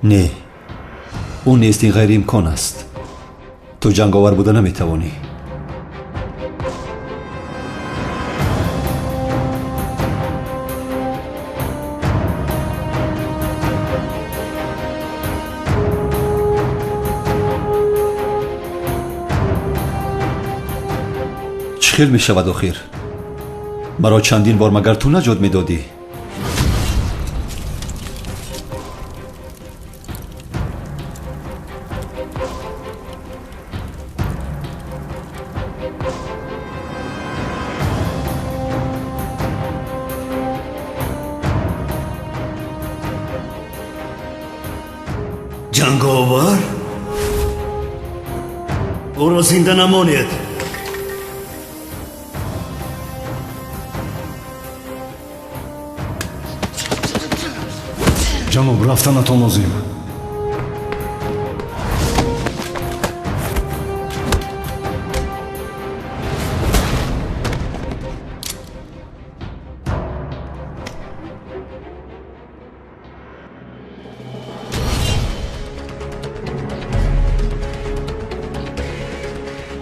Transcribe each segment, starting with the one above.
Не, ӯ нест, ин ғайриимкон аст. Ту ҷанговар буда наметавонӣ. Чӣ хел мешавад охир? Маро чандин бор магар ту наҷот медодӣ? Ҷанговар? Ӯро зинда намонед. Ҷаноб, рафтанатон лозим.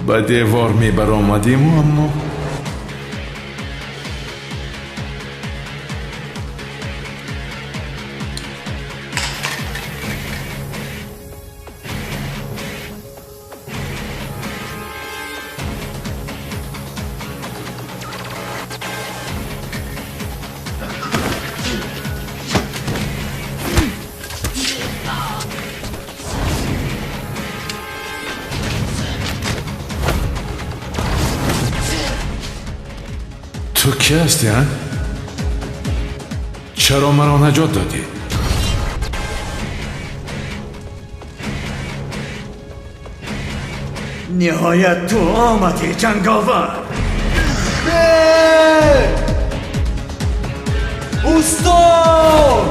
Ба девор мебаромадиму, аммо ту ки ҳастӣ, а? Чаро маро наҷот додӣ? Ниҳоят ту омадӣ, ҷанговар. Устод!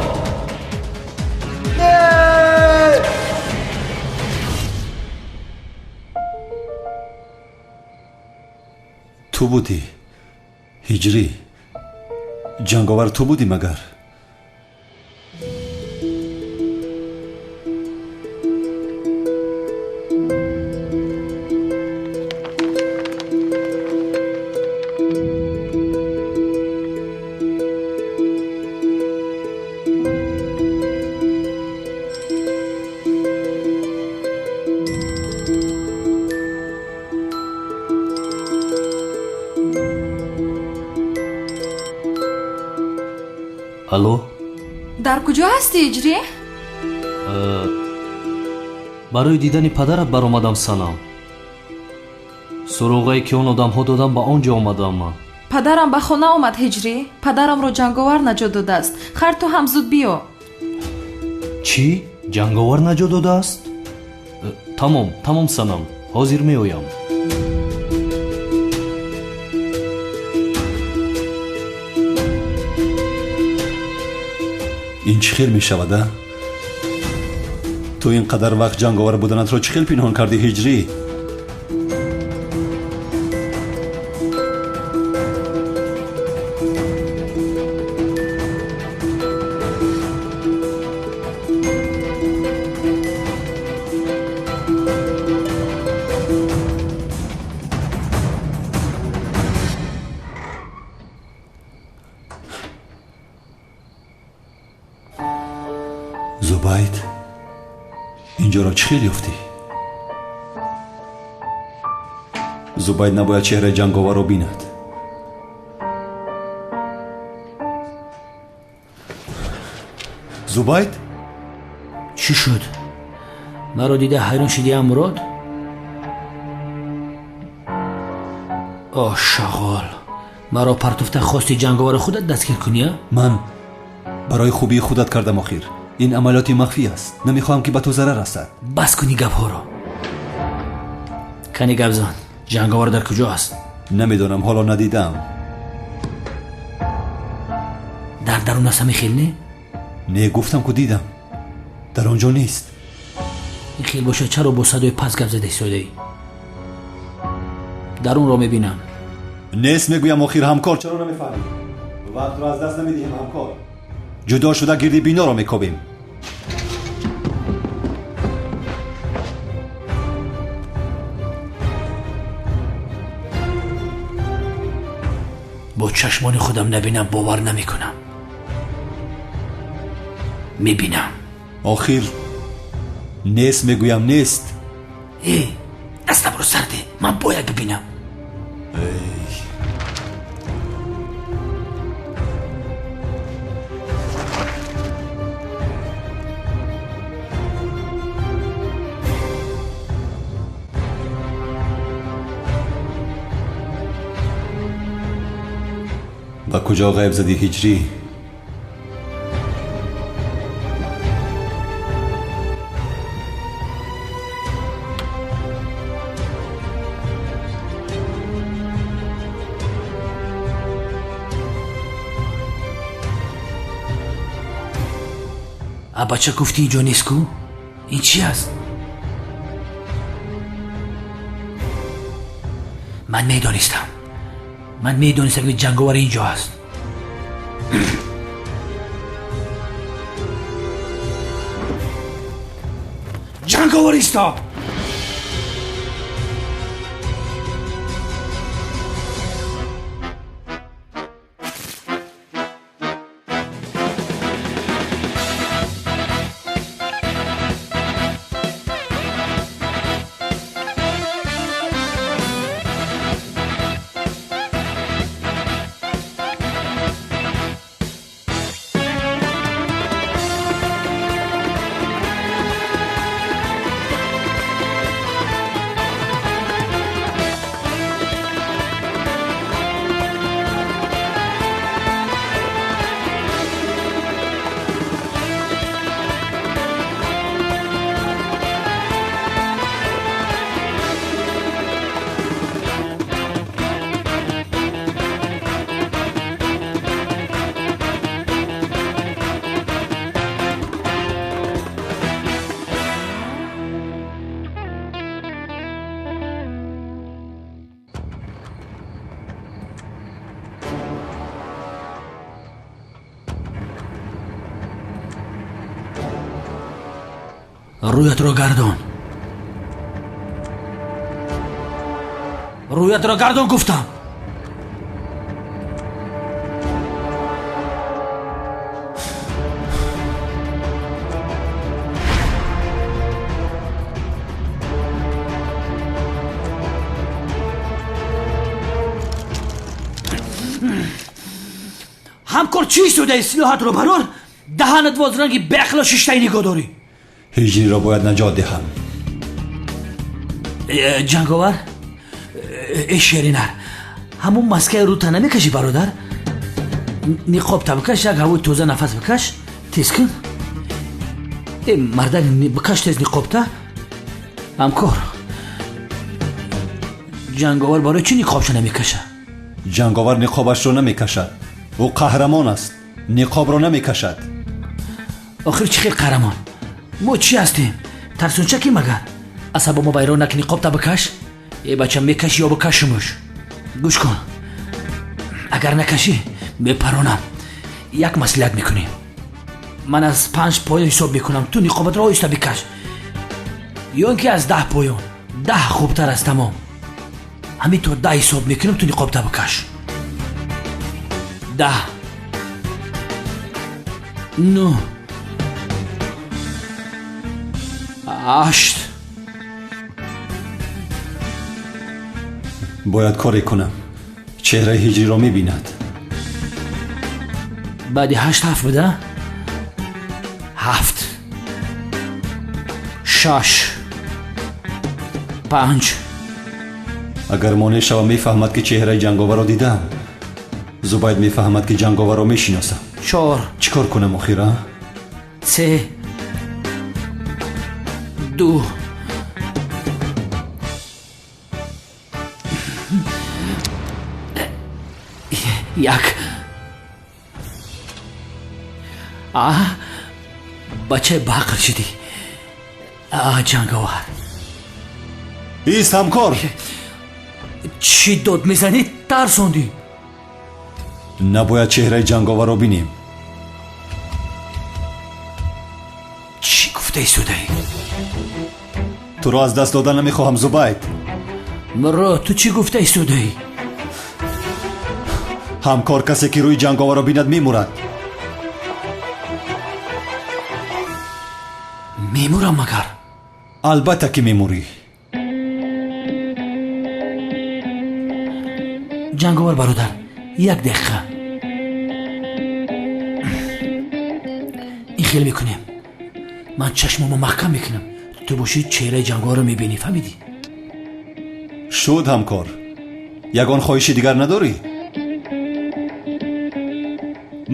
Не! Ту будӣ, Ҳиҷрӣ? Ҷанговар ту будӣ магар? Алло? Дар куҷо ҳастӣ, Ҳиҷрӣ? Барои дидани падарат баромадам, Санам. Суроғае ки он одамҳо додам, ба он ҷо омадам ман. Падарам ба хона омад, Ҳиҷрӣ. Падарамро ҷанговар наҷот додааст. Хайр, ту ҳам зуд биё. Чӣ? Ҷанговар наҷот додааст? Тамом, тамом, Санам, ҳозир меоям. Ин чӣ хел мешавад, а? Ту ин қадар вақт ҷанговар буданатро чӣ хел пинҳон кардӣ, Ҳиҷрӣ? Зубайд, инҷоро чӣ хел ёфтӣ? Зубайд набояд чеҳраи ҷанговарро бинад. Зубайд? Чӣ шуд? Маро дида ҳайрон шудиам, Мурод? О шағол, маро партофта хости ҷанговари худат дастгир кунӣ, а? Ман барои хубии худат кардам. Охир ин амалиёти махфӣ аст, намехоҳам ки ба ту зарар расад. Бас куни гапҳоро. Кани гап зан, ҷанговар дар куҷо аст? Намедонам, ҳоло надидаам. Дар дарун аст, ҳамин хел, не? Не, гуфтам ку, дидам, дар он ҷо нест. Ин хел бошад, чаро бо садои паст гап зада истодаӣ? Дарунро мебинам. Нест мегӯям охир, ҳамкор, чаро намефаҳмӣ? Вақтро аз даст намедиҳем, ҳамкор. Ҷудо шуда гирди биноро мекобем. Бо чашмони худам набинам, бовар намекунам. Мебинам. Охир нест мегӯям, нест. Э, дастамро сар деҳ, ман бояд бибинам. Ба куҷо ғайб задӣ, Ҳиҷрӣ? А бача, гуфтӣ инҷо нест ку? Ин чӣ аст? Ман медонистам, ман медонистам, ки ҷанговар инҷо аст. Ҷанговар, исто! Рӯятро гардон, рӯятро гардон, гуфтам. Ҳамкор, чӣ истодаи? Силоҳатро барор. Даҳанат воз, ранги беақло шиштаи нигоҳ дорӣ. Ҳиҷриро бояд наҷот диҳам. Ҷанговар, э шеринар, ҳамун маскаи рӯта намекашӣ, бародар? Ниқобта бикаш, як ҳавои тоза нафас бикаш. Тез кун, э мардак, бикаш тез ниқобта. Ҳамкор, ҷанговар барои чӣ ниқобша намекаша? Ҷанговар ниқобашро намекашад. Ӯ қаҳрамон аст, ниқобро намекашад. Охир чӣ хел қаҳрамон? Мо чӣ ҳастем, тарсунчаки магар? Асабо мо вайрон накунӣ, ниқобта бикаш. Э бача, мекашӣ ё бикашумуш? Гӯш кун, агар накашӣ, мепаронам. Як маслиҳат мекунем: ман аз 5 поён ҳисоб мекунам, ту ниқобатро оҳиста бикаш, ё ин ки аз 10 поён, 10 хубтар аст. Тамом, ҳамин то 10 ҳисоб мекунам, ту ниқобта бикаш. 10, 9, 8. Бояд коре кунам, чеҳраи Ҳиҷриро мебинад. Баъди 8 7 буда, 7, 6, 5. Агар монеъ шавам, мефаҳмад, ки чеҳраи ҷанговарро дидам. Зубайд мефаҳмад, ки ҷанговарро мешиносам. Чор. Чӣ кор кунам охир, а? Се, ду, як. А бачаи баақл шудӣ, а ҷанговар. Ист, ҳамкор! Чӣ дод мезанӣ? Тарсондӣ. Набояд чеҳраи ҷанговарро бинем. Чӣ гуфта истодаӣ? Туро аз даст дода намехоҳам, Зубайд. Мурод, ту чӣ гуфта истодаӣ? Ҳамкор, касе ки рӯи ҷанговарро бинад, мемурад. Мемурам магар? Албатта ки мемурӣ. Ҷанговар бародар, як дақиқа. Ин хел мекунем: ман чашмомо маҳкам мекунам, ту бошӣ чеҳраи ҷанговарро мебинӣ, фаҳмидӣ? Шуд, ҳамкор. Ягон хоҳиши дигар надорӣ?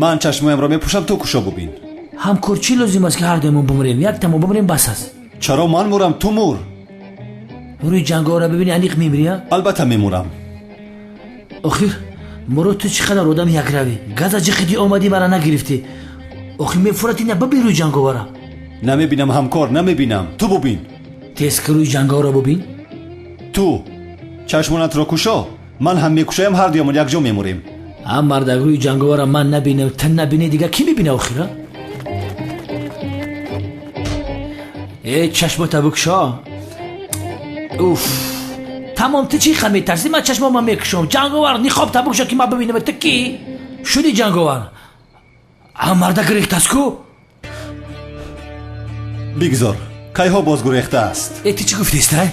Ман чашмоямро мепӯшам, ту кушо бубин. Ҳамкор, чӣ лозим аст, ки ҳардуямон бумрем? Яктамо бумрем, бас аст. Чаро ман мурам, ту мур. Рӯи ҷанговарро бибинӣ, аниқ мемирӣ, а? Албатта мемурам. Охир, Мурод, ту чӣ қадар одами якравӣ! Газа ҷиқидӣ, омадӣ, мара нагирифтӣ. Охир мефурати, на бибин рӯи ҷанговара. Намебинам, ҳамкор, намебинам, ту бубин. Тез ки рӯи ҷанговарро бубин. Ту чашмонатро кушо, ман ҳам мекушоям, ҳардуямон якҷо мемурем. А мардак, рӯи ҷанговара ман набинам, ту набинӣ, дигар кӣ мебина охира? Э, чашмота бикушо. Уф, тамом, ту чӣ ха метарсӣ? Ман чашмома мекушом. Ҷанговар, ниқобта бикушо, ки ман бибинам, ту кӣ шуди. Ҷанговар, а мардак гирехтааст ку. Бигзор, кайҳо боз гурехтааст. Э, ту чӣ гуфтестай?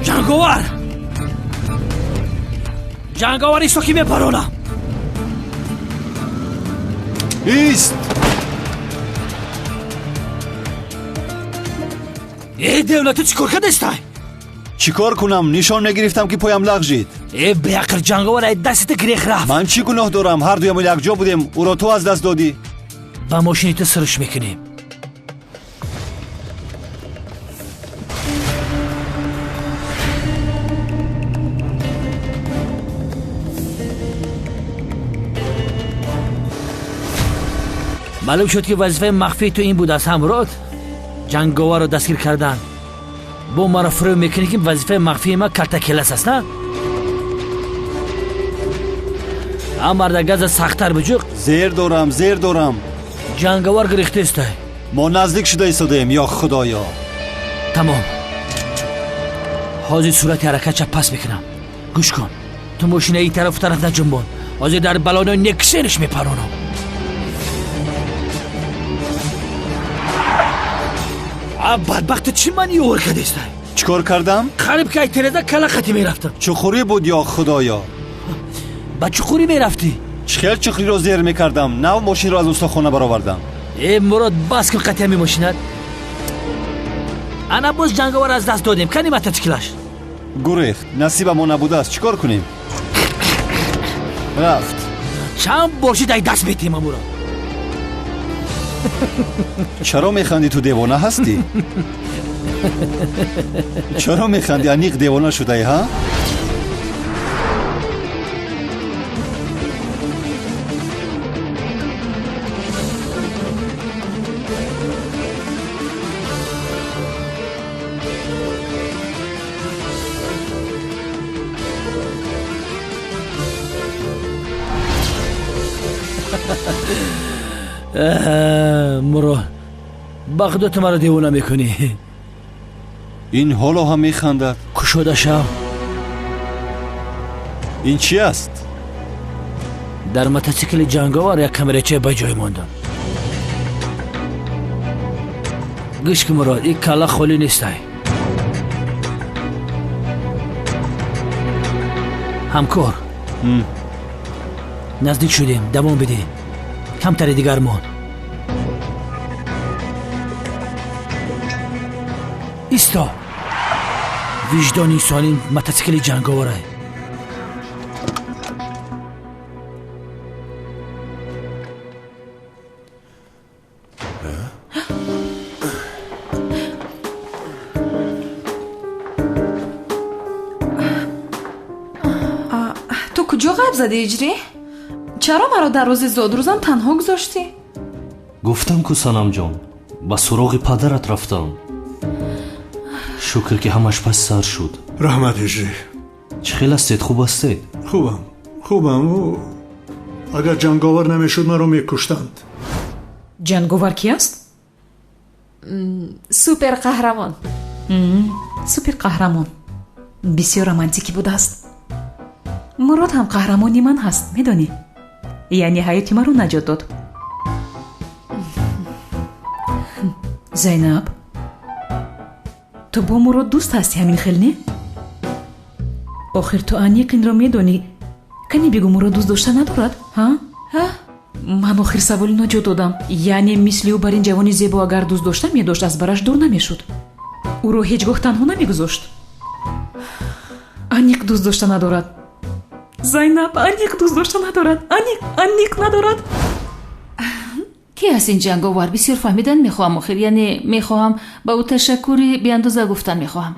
Ҷанговар, ҷанговар, исто, ки мепаронам. Ист! Э, девна, ту чӣ кор кардестай? Чӣ кор кунам? Нишон мегирифтам, ки поям лағжид. Э, беақл, ҷанговар ай дастите гирех рафт. Ман чӣ гуноҳ дорам? Ҳардуямон якҷо будем, ӯро ту аз даст додӣ. Ба мошини ту сирш мекунем. Маълум шуд, ки вазифаи махфии ту ин будааст, ҳамрод, ҷанговарро дастгир кардан. Бо маро фурӯ мекунӣ, ки вазифаи махфии ман калтакелас аст, на? А марда, газа сахттар биҷуқ. Зер дорам, зер дорам. Ҷанговар гирехтестай. Мо наздик шуда истодаем, ё худоё! Тамом, ҳозир сурати ҳаракатша пас мекунам. Гӯш кун, ту мошина ин тарафу тараф наҷунбон, ҳозир дар балонои нексенш мепаронам. А бадбахт, ту чӣ мани ёвор кардестай? Чӣ кор кардам? Қариб ки ай тереза кала хати мерафтам. Чуқурӣ буд, ё худоё! Ба чуқурӣ мерафтӣ? Чӣ хел чуқуриро зер мекардам? Нав мошинро аз устохона баровардам. Э, Мурод, бас кун қатъия мемошинат. Ана боз ҷанговар аз даст додем. Кани мотоциклаш? Гурехт, насибамо набудааст, чӣ кор кунем? Рафт. Чанд бор шид, ай даст метиҳем амуро. Чаро механдӣ? Ту девона ҳастӣ? Чаро механдӣ? Аниқ девона шудаӣ, ҳа? Мурод, ба худо, ту маро девона мекунӣ. Ин ҳоло ҳам механдад. Кушода шав. Ин чӣ аст? Дар мотосикли ҷанговар як камерача ба ҷой мондам. Гӯш ки, Мурод, ин калла холӣ нестай. Ҳамкор, наздик шудем, давом бидеҳ, камтаре дигар монд. Исто, Виҷдони солим мотосикли ҷанговарай. Ту куҷо ғайб задӣ, Ҳиҷрӣ? Чаро маро дар рӯзи зодрӯзам танҳо гузоштӣ? Гуфтам ку, Санамҷон, ба суроғи падарат рафтам. Шукр, ки ҳамаш пас сар шуд. Раҳмат, Ҳиҷрӣ. Чӣ хел ҳастед, хуб ҳастед? Хубам, хубам. Агар ҷанговар намешуд, маро мекуштанд. Ҷанговар ки аст? Суперқаҳрамон. Суперқаҳрамон бисёр романтикӣ будааст. Мурод ҳам қаҳрамони ман ҳаст, медонӣ? Яъне ҳаёти маро наҷот дод. Зайнаб, ту бо Мурод дӯст ҳастӣ, ҳамин хел не? Охир ту аниқ инро медонӣ. Кани бигӯ, Мурод дӯст дошта надорад, ҳа? Ман охир саволи ноҷо додам. Яъне мисли ӯ бар ин ҷавони зебо агар дӯст дошта медошт, аз бараш дур намешуд. Ӯро ҳеҷ гоҳ танҳо намегузошт. Аниқ дӯст дошта надорад. Зайнаб, аниқ дӯст дошта надорад. Аниқ, аниқ надорад. Ки аст ин ҷанговар? Бисёр фаҳмидан мехоҳам охир. Яъне мехоҳам ба ӯ ташаккури беандоза гуфтан мехоҳам.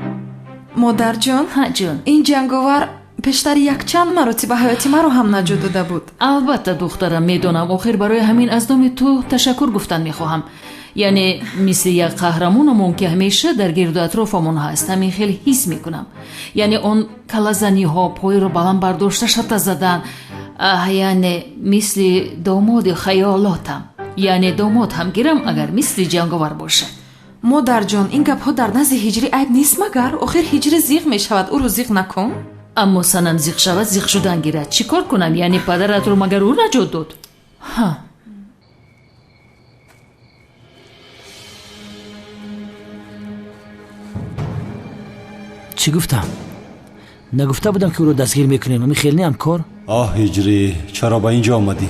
Модарҷон, ҳа ҷон, ин ҷанговар пештар якчанд маротиба ҳаёти маро ҳам наҷот дода буд. Албатта, духтарам, медонам. Охир барои ҳамин аз номи ту ташаккур гуфтан мехоҳам. Яъне мисли як қаҳрамонамон, ки ҳамеша дар гирду атрофамон ҳаст, ҳамин хел ҳис мекунам. Яъне он калазаниҳо, пойро баланд бардошта шата задан, яъне мисли домоди хаёлотам. Яъне домод ҳам гирам, агар мисли ҷанговар бошад. Модарҷон, ин гапҳо дар назди Ҳиҷрӣ айб нест магар? Охир Ҳиҷрӣ зиқ мешавад, ӯро зиқ накун. Аммо Санам зиқ шавад, зиқ шудан гирад. Чӣ кор кунам? Яъне падаратро магар ӯ наҷот дод? Ҳа. Чӣ гуфтам? Нагуфта будам, ки ӯро дастгир мекунем? Ами хел не, ҳамкор? Оҳ, Ҳиҷрӣ, чаро ба ин ҷо омадӣ?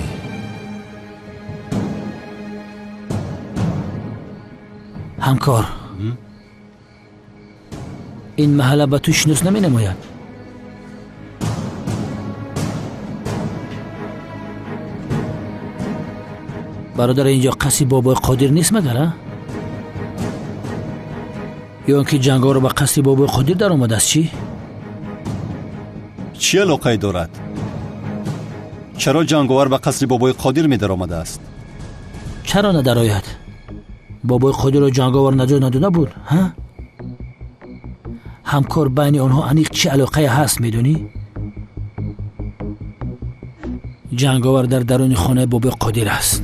Ҳамкор, ин маҳалла ба ту шинос наменамояд. Бародар, инҷо қасри бобои Қодир нест магар, а? Ё он ки ҷанговар ба қасри бобои Қодир даромадааст, чӣ? Чӣ алоқае дорад? Чаро ҷанговар ба қасри бобои Қодир медаромадааст? Чаро надарояд? Бобои Қодирро ҷанговар наҷот надода буд, ҳа? Ҳамкор, байни онҳо аниқ чӣ алоқае ҳаст, медонӣ? Ҷанговар дар даруни хонаи бобои Қодир аст.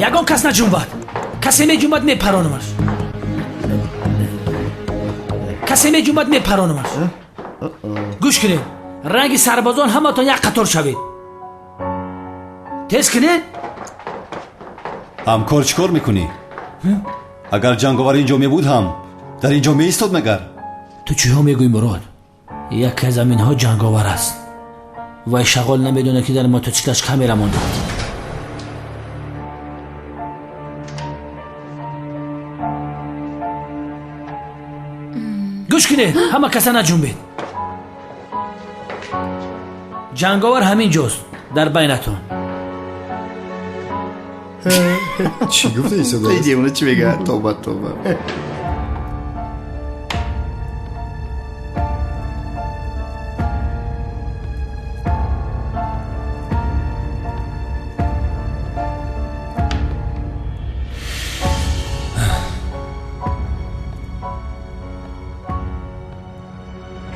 Ягон кас наҷунбад. Касе меҷунбад, мепаронамаш. Касе меҷунбад, мепаронамаш. Гӯш кунед, ранги сарбозон ҳаматон як қатор шавед. Тез кунед. Ҳамкор, чӣ кор мекунӣ? Агар ҷанговар инҷо мебуд ҳам дар инҷо меистод магар? Ту чиҳо мегӯӣ, Мурод? Яке аз аминҳо ҷанговар аст. Вай шағол намедонад, ки дар мотосиклаш камера монда. Гӯш кунед, ҳама каса наҷунбед. Ҷанговар ҳамин ҷост, дар байнатон. Чӣ гуфта истодааст? Девона чӣ мегӯяд? Тоба, тоба.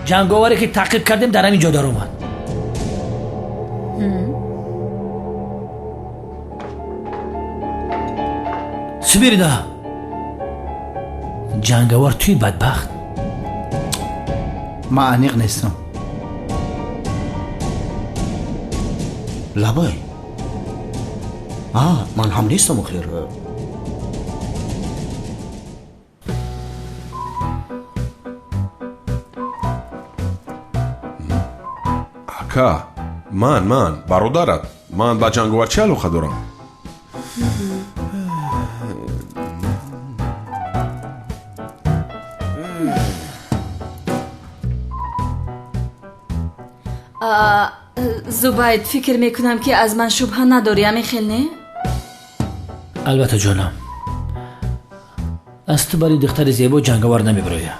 Ҷанговаре ки таъқиб кардем, дар ҳамин ҷо даромад. Смирна, ҷанговар туи, бадбахт. Ман аниқ нестам. Лабай, ман ҳам нестам охир. Ака, Ман бародарат. Ман ба ҷанговар чӣ алоқа дорам? Зубайд, фикр мекунам, ки аз ман шубҳа надорӣ, ҳамин хел не? Албатта, ҷонам, аз ту барои духтари зебо ҷанговар намебирояд.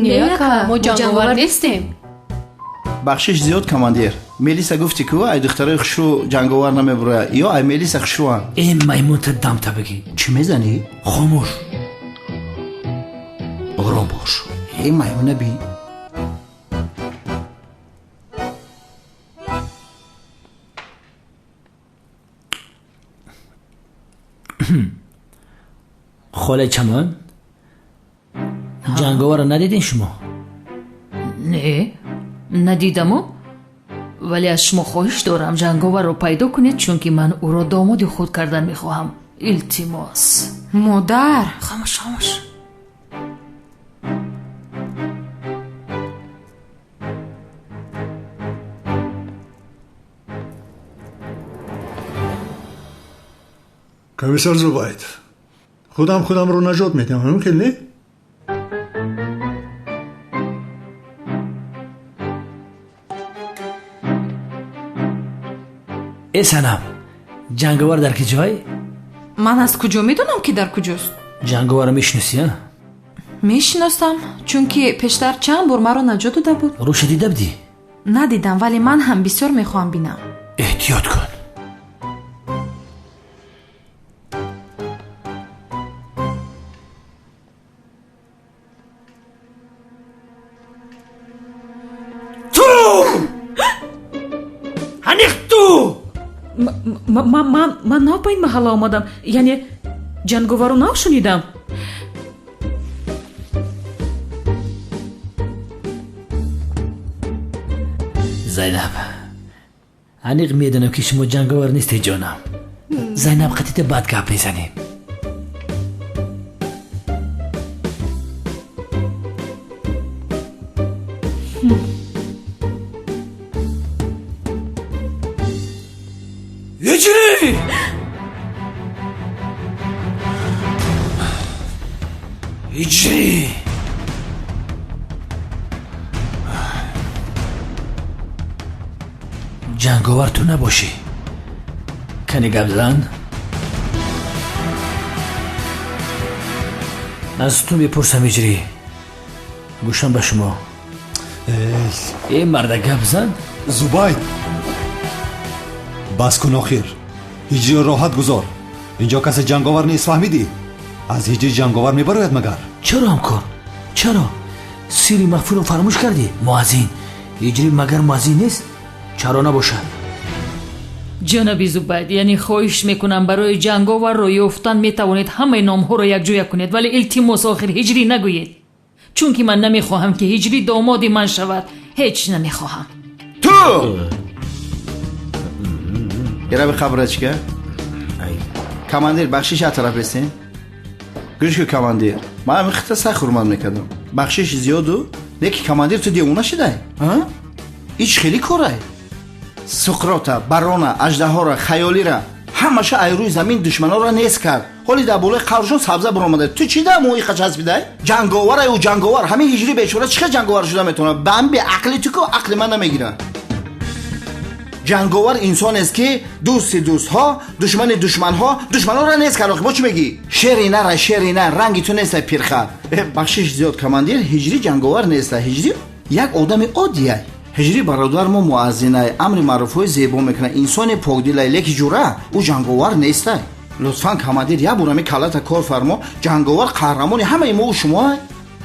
Не, ака, мо ҷанговар нестем. Бахшиш зиёд, командир. Мелиса гуфти ку ай духтарои хушрӯ ҷанговар намебурояд, ё ай Мелиса хушрӯанд? Э, маймунта дамта бигӣ. Чӣ мезанӣ? Хомӯш, ором бош. Э, маймуна бин. Холаи Чаман, ҷанговарро надидин шумо? Не, надидаму, вале аз шумо хоҳиш дорам, ҷанговарро пайдо кунед, чунки ман ӯро домоди худ кардан мехоҳам. Илтимос. Модар. Хомӯш, хомӯш. Комиссар Зубайд, худам худамро наҷот медиҳам, ҳамин хел не? Э, Санам, ҷанговар дар ки ҷой? Ман аз куҷо медонам, ки дар куҷост? Ҷанговарро мешиносӣ, а? Мешиносам, чунки пештар чанд бор маро наҷот дода буд. Рӯша дида будӣ? Надидам, вале ман ҳам бисёр мехоҳам бинам. Эҳтиёт кун. Ту ҳаниқ ту. Ман нав ба ин маҳалла омадам, яъне ҷанговарро нав шунидам. Зайнаб, аниқ медонам, ки шумо ҷанговар нестед, ҷонам. Зайнаб, қатита бад гап мезанем. Ҳиҷрӣ! Ҳиҷрӣ! Ҷанговар ту набошӣ. Кане гап зан. Аз ту мепурсам, Ҳиҷрӣ. Гӯшам ба шумо. Э, марда, гап зан. Зубайд, бас кун охир. Ҳиҷриро роҳат гузор. Инҷо касе ҷанговар нест, фаҳмидӣ? Аз ҳиҷри ҷанговар мебарояд магар? Чаро, ҳамкор, чаро сирри махфиро фаромӯш кардӣ? Муаззин. Ҳиҷрӣ магар муаззин нест? Чаро набошад? Ҷаноби Зубайд, яъне хоҳиш мекунам, барои ҷанговарро ёфтан метавонед ҳамаи номҳоро якҷоя кунед, вале илтимос, охир Ҳиҷрӣ нагӯед, чунки ман намехоҳам, ки Ҳиҷрӣ домоди ман шавад. Ҳеҷ намехоҳам. Ту Ираби қабрачка. Командир, бахшиш, аз тараф бесен. Гӯш ку, командир. Ман ҳамин хита сахт ҳурмат мекардам. Бахшиш зиёду, леки командир, ту девона шидай? Ич хеле корай. Суқрота, барона, аждаҳора, хаёлира ҳамаша ай рӯи замин душманонро нест кард. Ҳоли дар болои қабршон сабза баромада. Ту чӣ дар моиқа часпидай? Ҷанговарай ӯ, ҷанговар. Ҳамин ҳиҷри бечора чӣ хел ҷанговар шуда метавонад? Ба ҳамин беақли ту ку ақли ман намегирад. Ҷанговар инсонест, ки дӯсти дӯстҳо, душмани душманҳо, душманонро нест кард. Охи бо чӣ мегӣ? Шери нара, шери нар, ранги ту нестай, пирхар. Бахшиш зиёд, командир, ҳиҷрӣ ҷанговар нестай. Ҳиҷрӣ як одами оддияй. Ҳиҷрӣ бародар мо муаззинай, амри маъруфҳои зебо мекунад, инсони покдилай, леки ҷура ӯ ҷанговар нестай. Лутфан, командир, як бор ҳамин каллата кор фармо. Ҷанговар қаҳрамони ҳамаи мо шумоай.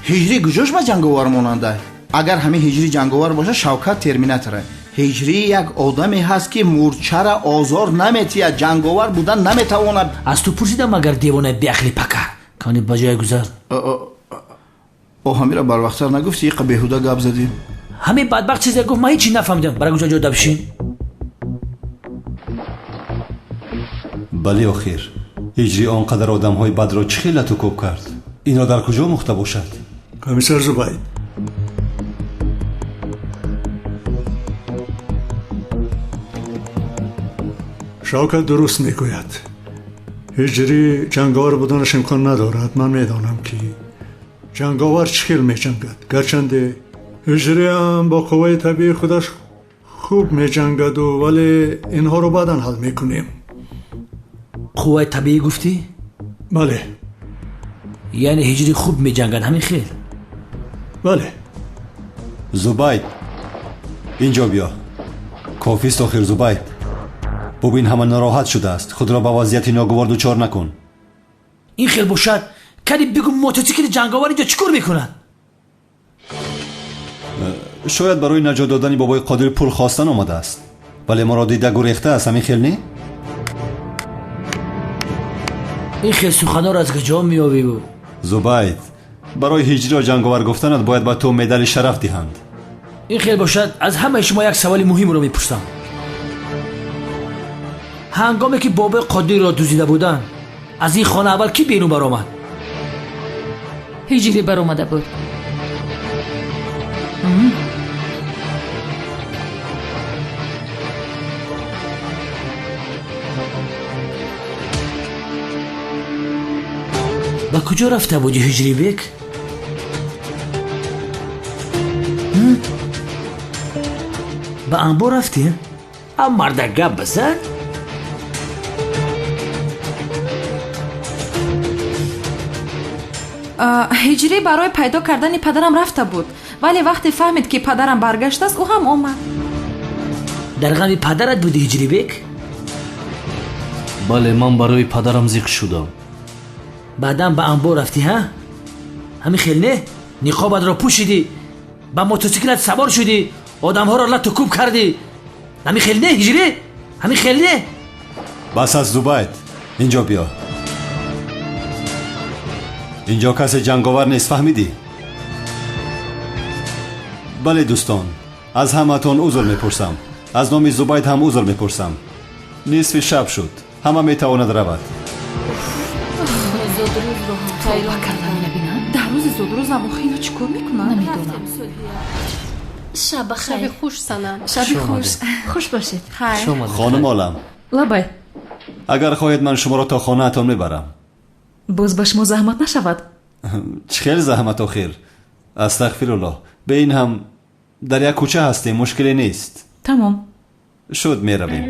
Ҳиҷрӣ куҷош ба ҷанговар монандай? Агар ҳамин ҳиҷрӣ ҷанговар бошад, Шавкат терминаторай. Ҳиҷрӣ як одаме ҳаст, ки мӯрчаро озор наметиҳад, ҷанговар будан наметавонад. Аз ту пурсидам, магар девонаи беақли пакар кани ба ҷое гузар. О, ҳамира барвақттар нагуфти, иқа беҳуда гап задем. Ҳамин бадбахт чизе гуфт, ман ҳечи нафаҳмидам. Бара гуҷа ҷода бишин. Бале, охир ҳиҷрӣ он қадар одамҳои бадро чӣ хел лату кӯб кард? Инро дар куҷо омӯхта бошад? Комиссар Зубайд, Шавкат дуруст мегӯяд. Ҳиҷрӣ ҷанговар буданаш имкон надорад. Ман медонам, ки ҷанговар чӣ хел меҷангад. Гарчанде ҳиҷриам бо қувваи табиии худаш хуб меҷангаду, вале инҳоро баъдан ҳал мекунем. Қувваи табиӣ гуфтӣ? Бале. Яъне ҳиҷрӣ хуб меҷангад, ҳамин хел? Бале. Зубайд, инҷо биё. Кофист охир, Зубайд. Бубин, ҳама нороҳат шудааст. Худро ба вазъияти ногувор дучор накун. Ин хел бошад, кани бигӯ, мотосикли ҷанговар инҷо чӣ кор мекунад? Шояд барои наҷот додани бобои Қодир пул хостан омадааст, вале моро дида гурехтааст, ҳамин хел не? Ин хел суханҳоро аз куҷо меёвиву? Зубайд, барои ҳиҷриро ҷанговар гуфтанат бояд ба ту медали шараф диҳанд. Ин хел бошад, аз ҳамаи шумо як саволи муҳимро мепурсам. Ҳангоме ки бобои Қодирро дуздида буданд, аз ин хона аввал кӣ берун баромад? Ҳиҷрӣ баромада буд. Ба куҷо рафта будӣ, Ҳиҷрибек? Ба анбор рафтӣ? А марда, гап бизан. Ҳиҷрӣ барои пайдо кардани падарам рафта буд, вале вақте фаҳмид, ки падарам баргаштааст, ӯ ҳам омад. Дар ғами падарат будӣ, Ҳиҷрибек? Бале, ман барои падарам зиқ шудам. Баъдан ба анбор рафтӣ, ҳа? Ҳамин хел не? Ниқобатро пӯшидӣ, ба мотосиклат савор шудӣ, одамҳоро лату кӯб кардӣ. Ҳамин хел не, Ҳиҷрӣ? Ҳамин хел не? Бас аст, Зубайд, инҷо биё. Инҷо касе ҷанговар нест, фаҳмидӣ? Бале, дӯстон, аз ҳамаатон узр мепурсам. Аз номи Зубайд ҳам узр мепурсам. Нисфи шаб шуд, ҳама метавонад равад. Дар рӯзи зодрӯзам охи ино чӣ кор мекунанд? Намедонам. Шаб бахайр. Шаби хуш, Санам. Шаби хуш. Хуш бошед. Хайр. Хонум Олам. Лабай. Агар хоҳед, ман шуморо то хонаатон мебарам. Боз ба шумо заҳмат нашавад? Чӣ хел заҳмат охир? Астағфируллоҳ. Бе ин ҳам дар як кӯча ҳастем, мушкиле нест. Тамом. Шуд, меравем.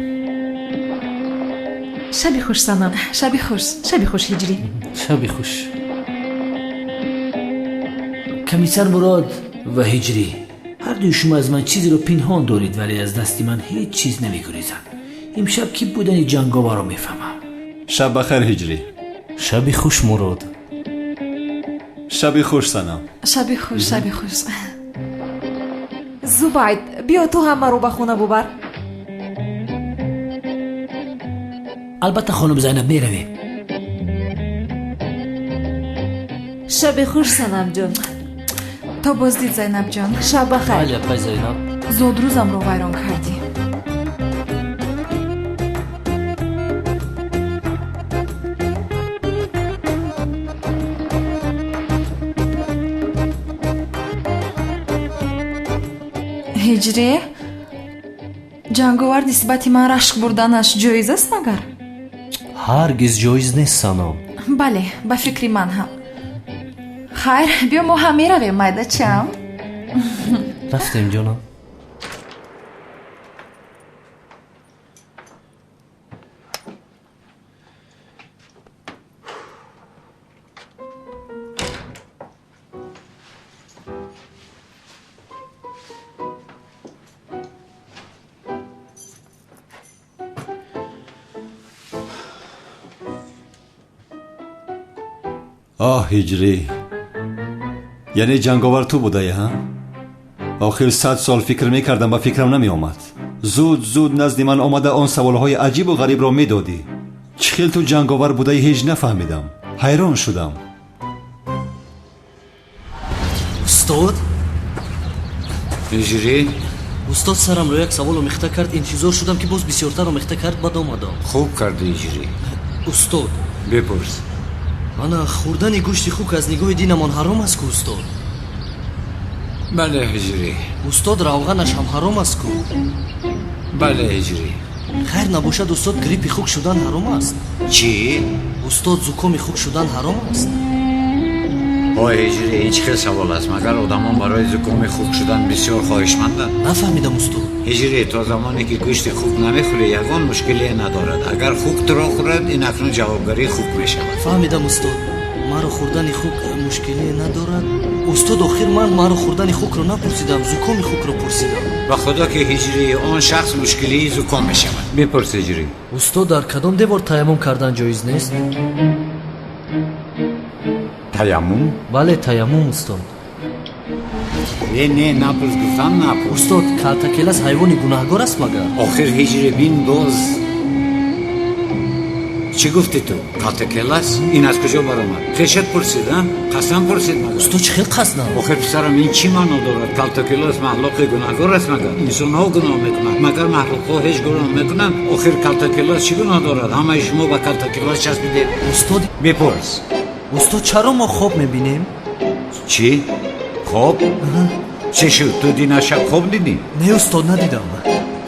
Шаби хуш, Санам. Шаби хуш. Шаби хуш, Ҳиҷрӣ. Шаби хуш. Комиссар Мурод ва Ҳиҷрӣ, ҳардуи шумо аз ман чизеро пинҳон доред, вале аз дасти ман ҳеҷ чиз намегурезад. Имшаб кӣ будани ҷанговарро мефаҳмам. Шаб бахайр, Ҳиҷрӣ. Шаби хуш, Мурод. Шаби хуш, Санам. Шаби хуш, шаби хуш. Зубайд, биё, ту ҳам маро ба хона бубар. Албатта, хонум Зайнаб, меравем. Шаби хуш, Санамҷон. То боздид, Зайнабҷон. Шаб бахайр. Бале, апай Зайнаб. Зодрӯзамро вайрон кардӣ. Ҳиҷрӣ, ҷанговар нисбати ман рашк бурданаш ҷоиз аст магар? Ҳаргиз ҷоиз нест, Санам. Бале, ба фикри ман ҳам. Хайр, биё, мо ҳам меравем, майдачам. Рафтем, ҷонам. Оҳ, Ҳиҷрӣ, яъне ҷанговар ту будаи, ҳа? Охир 100 сол фикр мекардам, ба фикрам намеомад. Зуд зуд назди ман омада он саволҳои аҷибу ғарибро медодӣ. Чӣ хел ту ҷанговар будаи ҳеҷ нафаҳмидам. Ҳайрон шудам. Устод? Ҳиҷрӣ? Устод, сарамро як савол омехта кард, интизор шудам, ки боз бисёртар омехта кард, баъд омадам. Хуб кардӣ, Ҳиҷрӣ. Устод. Бипурс. Ана хӯрдани гӯшти хук аз нигоҳи динамон ҳаром аст ку, устод? Бале, Ҳиҷрӣ. Устод, равғанаш ҳам ҳаром аст ку? Бале, Ҳиҷрӣ. Хайр набошад, устод, гриппи хук шудан ҳаром аст? Чӣ? Устод, зукоми хук шудан ҳаром аст? Ой, Ҳиҷрӣ, ин чӣ хел савол аст? Магар одамон барои зукоми хук шудан бисёр хоҳишманданд? Нафаҳмидам, устод. Ҳиҷрӣ, то замоне ки гӯшти хук намехӯрӣ, ягон мушкилие надорад. Агар хук туро хӯрад, ин акнун ҷавобгарии хук мешавад. Фаҳмидам, устод. Маро хӯрдани хук мушкилие надорад. Устод, охир ман маро хӯрдани хукро напурсидам, зукоми хукро пурсидам. Ба худо ки, Ҳиҷрӣ, он шахс мушкилии зуком мешавад. Бипурс, Ҳиҷрӣ. Устод, дар кадом девор таяммум кардан ҷоиз нест? Таяммум? Бале, таяммум, устод. Э, не, напурс, гуфтам, напурс. Устод, калтакелас ҳайвони гунаҳгор аст магар? Охир, Ҳиҷрӣ, бин боз чӣ гуфтӣ ту? Калтакелас? Ин аз куҷо баромад? Хешат пурсид, а? Қасдан пурсид магар? Устод, чӣ хел қасдан? Охир, писарам, ин чӣ маъно дорад? Калтакелас махлуқи гунаҳгор аст магар? Инсонҳо гуноҳ мекунанд, магар махлуқҳо ҳеҷ гуноҳ мекунанд? Охир калтакелас чӣ гуноҳ дорад? Ҳамаи шумо ба калтакелас часпидед. Устод. Бипурс. Устод, чаро мо хоб мебинем? Чӣ? Хоб? Чӣ шуд, ту дина шаб хоб дидӣ? Не, устод, надидам.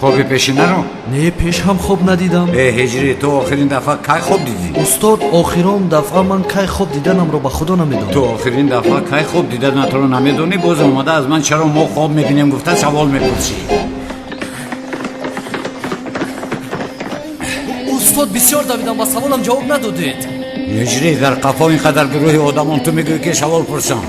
Хоби пешинаро? Не, пеш ҳам хоб надидам. Э, Ҳиҷрӣ, ту охирин дафъа кай хоб дидӣ? Устод, охирон дафъа ман кай хоб диданамро ба худо намедонам. Ту охирин дафъа кай хоб диданатро намедонӣ, боз омада аз ман чаро мо хоб мебинем гуфта савол мепурсӣ. Устод, бисёр давидам, ба саволам ҷавоб надодед. Ҳиҷрӣ, дар қафо ин қадар гурӯҳи одамон, ту мегӯӣ ки савол пурсам.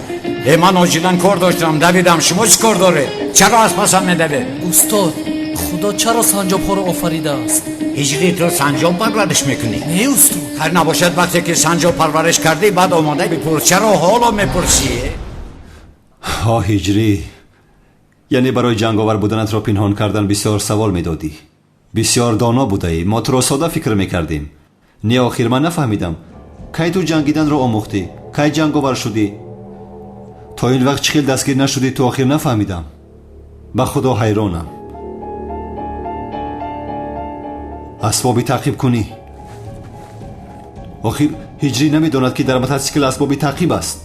Э, ман оҷилан кор доштам, давидам, шумо чӣ кор доред? Чаро аз пасам медавед? Устод, худо чаро санҷобҳоро офаридааст? Ҳиҷрӣ, ту санҷоб парвариш мекунӣ? Не, устод. Хайр набошад, вақте ки санҷоб парвариш кардӣ, баъд омода бипурс. Чаро ҳоло мепурсӣ? Ҳо, Ҳиҷрӣ, яъне барои ҷанговар буданатро пинҳон кардан бисёр савол медодӣ. Бисёр доно будаӣ, мо туро сода фикр мекардем. Не, охир ман нафаҳмидам, кай ту ҷангиданро омӯхтӣ, кай ҷанговар шудӣ? То ин вақт чӣ хел дастгир нашудӣ ту? Охир нафаҳмидам, ба худо ҳайронам. Асбоби таъқиб кунӣ. Охир Ҳиҷрӣ намедонад, ки дар мотосикл асбоби таъқиб аст.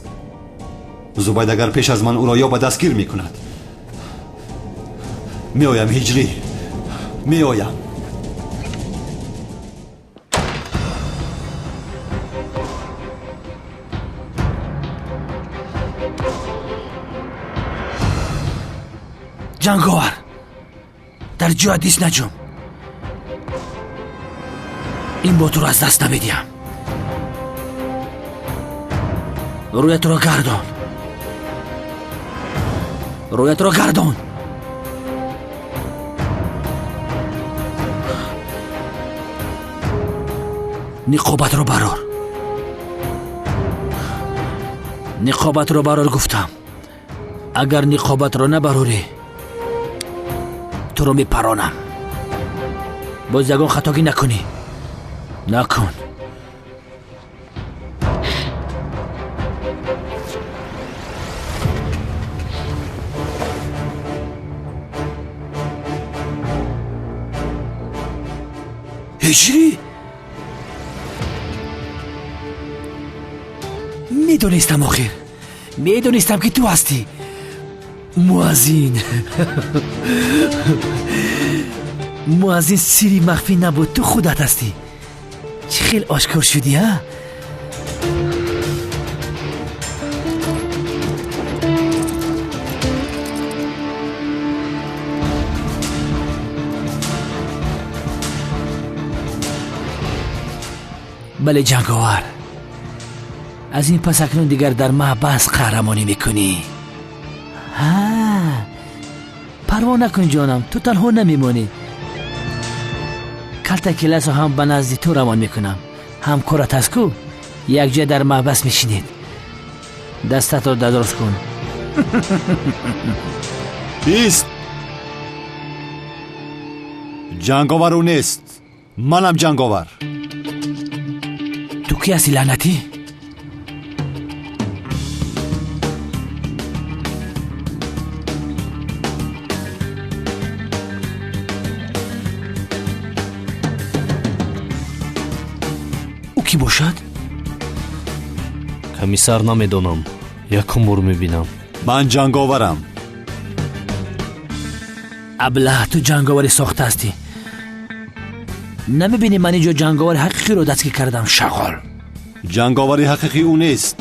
Зубайд агар пеш аз ман ӯро ёба, дастгир мекунад. Меоям, Ҳиҷрӣ, меоям. Ҷанговар, дар ҷоят ис, наҷум. Ин бо туро аз даст намедиҳам. Рӯятро гардон, рӯятро гардон. Ниқобатро барор, ниқобатро барор гуфтам. Агар ниқобатро набарорӣ, туро мепаронам. Боз ягон хатогӣ накунӣ, накун. Ҳиҷрӣ, медонистам, охир медонистам, ки ту ҳастӣ. Муаззин, муаззин, сирри махфӣ набуд, ту худат ҳастӣ. Чӣ хел ошкор шудӣ, а? Бале, ҷанговар, аз ин пас акнун дигар дар маҳбас қаҳрамонӣ мекунӣ. Ҳа, парво накун, ҷонам, ту танҳо намемонӣ. Калта келасо ҳам ба назди ту равон мекунам. Ҳамкорат аст ку, якҷоя дар маҳбас мешинед. Дастатро дадроз кун. Ист. Ҷанговар ӯ нест, манам ҷанговар. Ту кӣ ҳастӣ, лаънатӣ? Ӯ кӣ бошад? Комиссар, намедонам, якум бор мебинам. Ман ҷанговарам. Аблаҳ, ту ҷанговари сохта ҳастӣ. Намебинӣ, ман инҷо ҷанговари ҳақиқиро дастгир кардам, шағол. Ҷанговари ҳақиқӣ ӯ нест,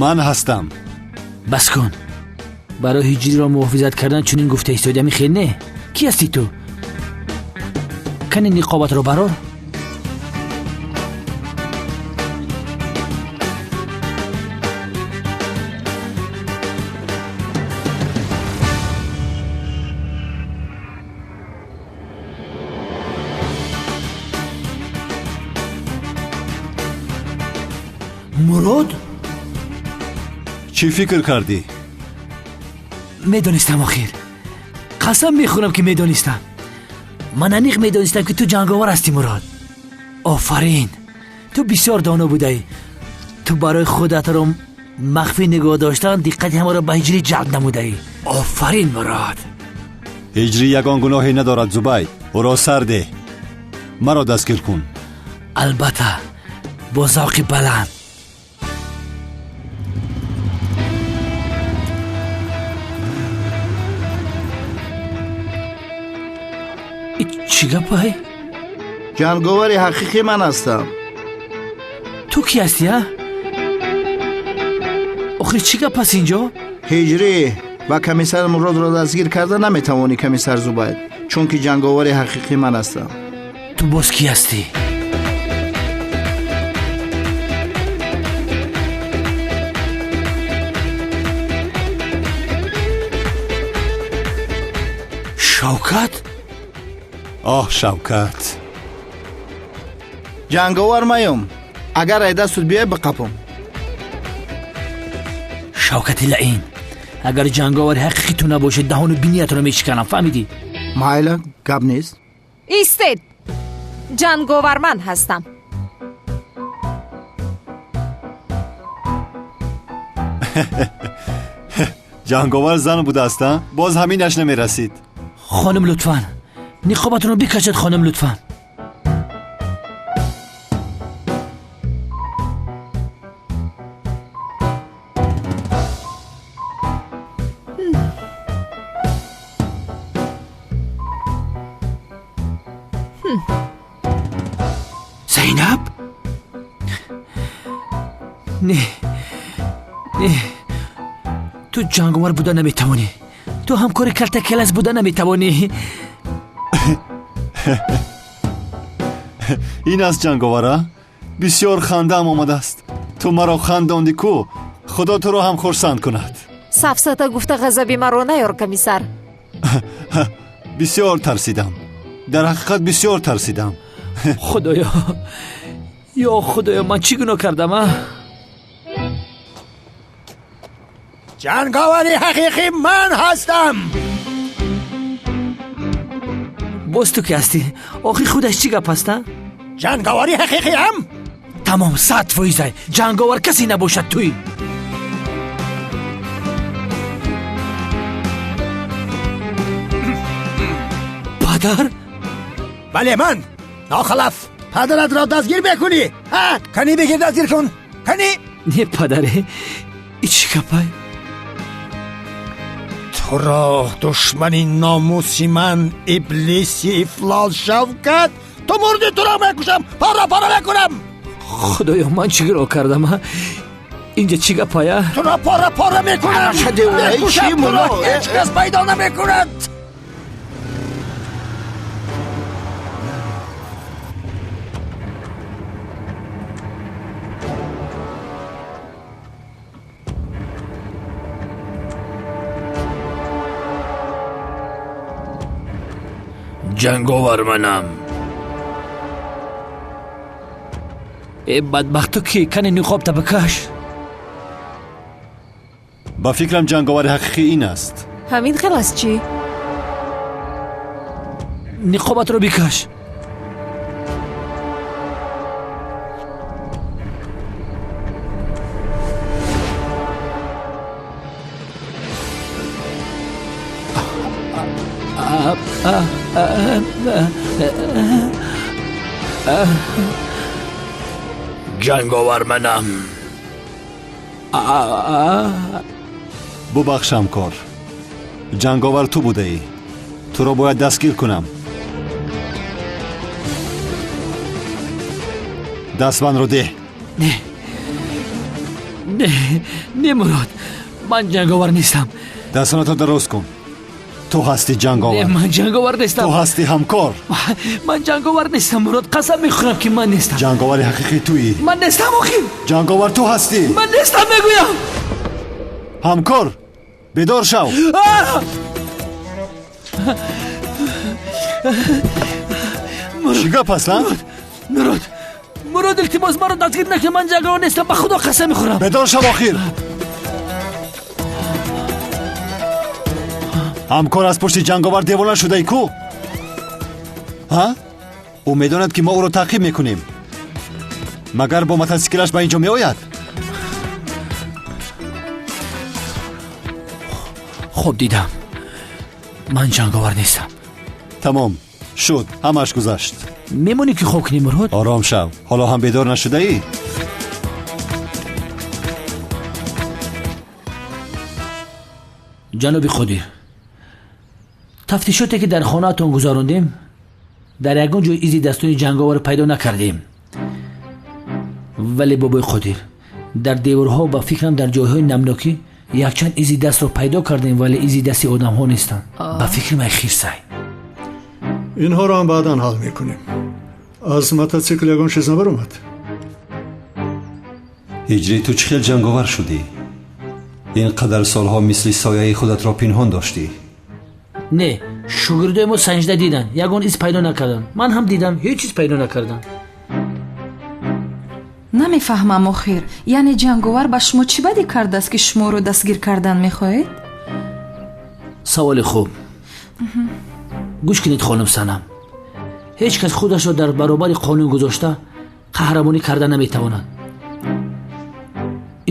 ман ҳастам. Бас кун. Барои ҳиҷриро муҳофизат кардан чунин гуфта истоди, ами хел не? Кӣ ҳастӣ ту? Кани ниқобатро барор. Мурод? Чӣ фикр кардӣ? Медонистам, охир. Қасам мехӯрам, ки медонистам. Ман аниқ медонистам, ки ту ҷанговар ҳастӣ, Мурод. Офарин, ту бисёр доно будаӣ. Ту барои худатро махфӣ нигоҳ доштан диққати ҳамаро ба ҳиҷрӣ ҷалб намудаӣ. Офарин, Мурод. Ҳиҷрӣ ягон гуноҳе надорад, Зубайд. Ӯро сар деҳ, маро дастгир кун. Албатта, бо завқи баланд. Чӣ гапай? Ҷанговари ҳақиқӣ ман ҳастам. Ту кӣ ҳастӣ, а? Охир чӣ гап аст инҷо? Ҳиҷрӣ ва комиссар Муродро дастгир карда наметавонӣ, комиссар Зубайд, чунки ҷанговари ҳақиқӣ ман ҳастам. Ту боз кӣ ҳастӣ? Шавкат? Оҳ, Шавкат. Ҷанговар маём, агар ай дастут биёй, биқапом. Шавкати лаин, агар ҷанговари ҳақиқӣ ту набошед, даҳону биниятро мешиканам, фаҳмидӣ? Майла, гап нест. Истед, ҷанговар ман ҳастам. Ҷанговар зан будааст, а? Боз ҳаминаш намерасид. Хоним, лутфан ниқобатонро бикашед, хоним, лутфан. Зайнаб? Не, не, ту ҷанговар буда наметавонӣ. Ту ҳамкори калтакелас буда наметавонӣ. Ин аст ҷанговара? Бисёр хандаам омадааст. Ту маро хандондӣ ку, худо туро ҳам хурсанд кунад. Сафсата гуфта ғазаби маро наёр, комиссар. Бисёр тарсидам, дар ҳақиқат бисёр тарсидам. Худоё, ё худоё, ман чӣ гуноҳ кардам, а? Ҷанговари ҳақиқӣ ман ҳастам. Боз ту ки ҳастӣ? Охир худаш чӣ гап аст, а? Ҷанговари ҳақиқиам. Тамом, 100%. Ҷанговар касе набошад, туй. Падар? Бале, ман нохалаф падаратро дастгир мекунӣ, ҳа? Кани бигир, дастгир кун, кани. Не, падаре, и чӣ гапай? Туро душмани номуси ман, иблиси ифлос Шавкат, ту мурдӣ, туро мекушам, пора пора мекунам. Худоё, ман чӣ гуноҳ кардам, а? Инҷа чӣ гапая? Туро пора пора мекунам, мекушам туро, ҳеҷ кас пайдо намекунад. Ҷанговар манам. Э, бадбахт, ту кӣ? Кани ниқобта бикаш. Ба фикрам, ҷанговари ҳақиқӣ ин аст. Ҳамин хел аст чӣ? Ниқобатро бикаш. Ҷанговар манам. Бубахш, ҳамкор, ҷанговар ту будаӣ. Туро бояд дастгир кунам. Дастбандро деҳ. Не, не, не, Мурод, ман ҷанговар нестам. Дастонатро дароз кун. Ту ҳастӣ ҷанговар. Не, ман ҷанговар нестам. Ту ҳастӣ, ҳамкор. Ман ҷанговар нестам, Мурод, қасам мехӯрам, ки ман нестам. Ҷанговари ҳақиқӣ туӣ. Ман нестам охир. Ҷанговар ту ҳастӣ. Ман нестам, мегӯям. Ҳамкор, бедор шав. Чӣ гап аст, а? Мурод, Мурод, илтимос, маро дастгир накун, ман ҷанговар нестам, ба Худо қасам мехӯрам. Бедор шав охир. Ҳамкор, аз пушти ҷанговар девона шудаи ку? Ҳа, ӯ медонад, ки мо ӯро таъқиб мекунем. Магар бо мотосиклаш ба ин ҷо меояд? Хоб дидам, ман ҷанговар нестам. Тамом шуд, ҳамааш гузашт. Мемонӣ, ки хоб кунӣ, Мурод? Ором шав, ҳоло ҳам бедор нашудаӣ. Ҷаноби Қодир, тафтишоте, ки дар хонаатон гузарондем, дар ягон ҷой изи дастони ҷанговарро пайдо накардем. Вале, бобои Қодир, дар деворҳо, ба фикрам, дар ҷойҳои намнокӣ якчанд изи дастро пайдо кардем, вале изи дасти одамҳо нестанд. Ба фикри ман, хирсай. Инҳоро ҳам баъдан ҳал мекунем. Аз мотосикл ягон чиз набаромад? Ҳиҷрӣ, ту чӣ хел ҷанговар шудӣ? Ин қадар солҳо мисли сояи худатро пинҳон доштӣ. Не, шогирдои мо санҷида диданд, ягон из пайдо накарданд. Ман ҳам дидам, ҳеҷ чиз пайдо накардам. Намефаҳмам охир, яъне ҷанговар ба шумо чӣ бадӣ кардааст, ки шуморо дастгир кардан мехоҳед? Саволи хуб. Гӯш кунед, хонум Санам, ҳеҷ кас худашро дар баробари қонун гузошта қаҳрамонӣ карда наметавонад.